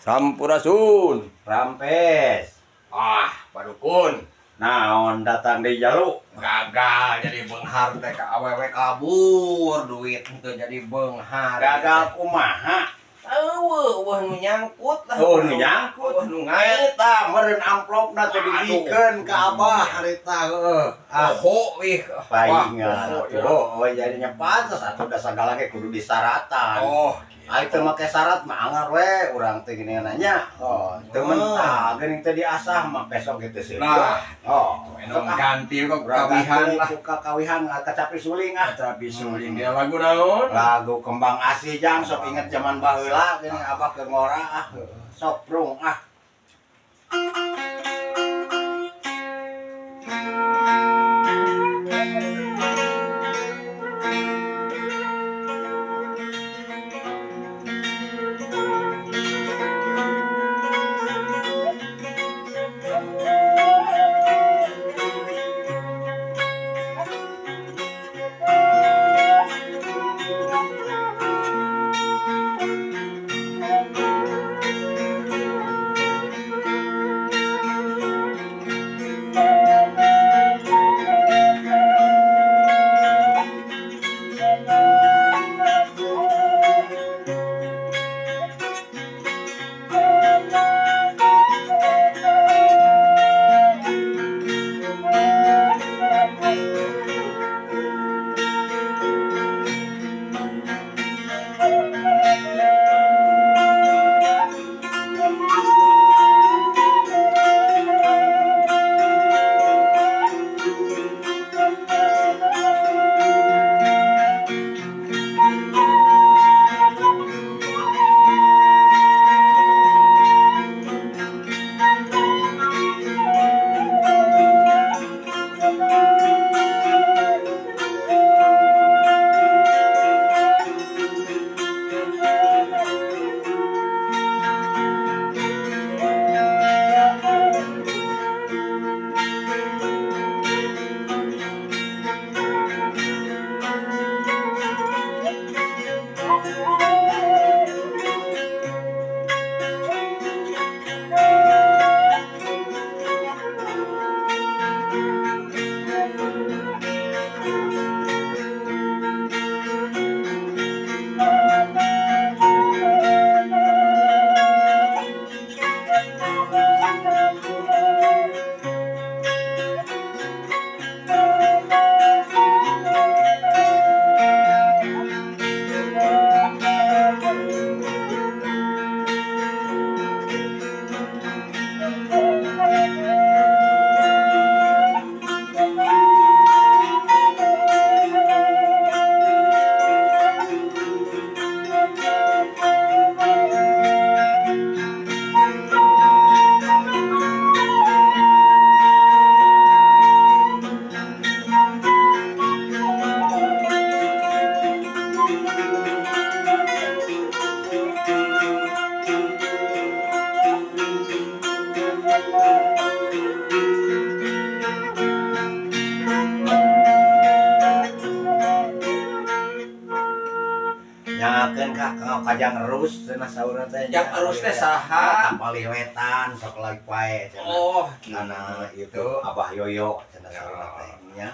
Sampurasun. Rampes. Ah, Pak Dukun. Naon datang di jalu? Gagal jadi beunghar teh ka awewe kabur duit henteu jadi beunghar. Gagal kumaha? Eueuh, eueuh nu nyangkut lah. Oh, nu nyangkut. Eueuh nu ngait. Eta meureun amplopna teh dibikeun ka Abah harita heueuh. Ah, Poho ih. paingan Wah, atuh. Oh, jadinya pantes atuh da sagala ge kudu disaratan. Oh, Ai teu make syarat mah angar we urang teh geuningan nya. Oh, teu mentah geuning teh diasah mah besok gitu sih. Nah, oh, Enong ganti kok urang kawihan ganti lah. ku kakawihan kacapi suling ah. Kacapi suling dia lagu naon? Lagu Kembang Asih jang sok inget zaman baheula geuning Abah keur ngora ah. Sok prung ah. Nyakeun ka kajang erus cenah saurna teh. Jang erus teh saha? Palih wetan sok lagi pae cenah. Oh, Karena itu Abah Yoyo cenah saurna teh nya.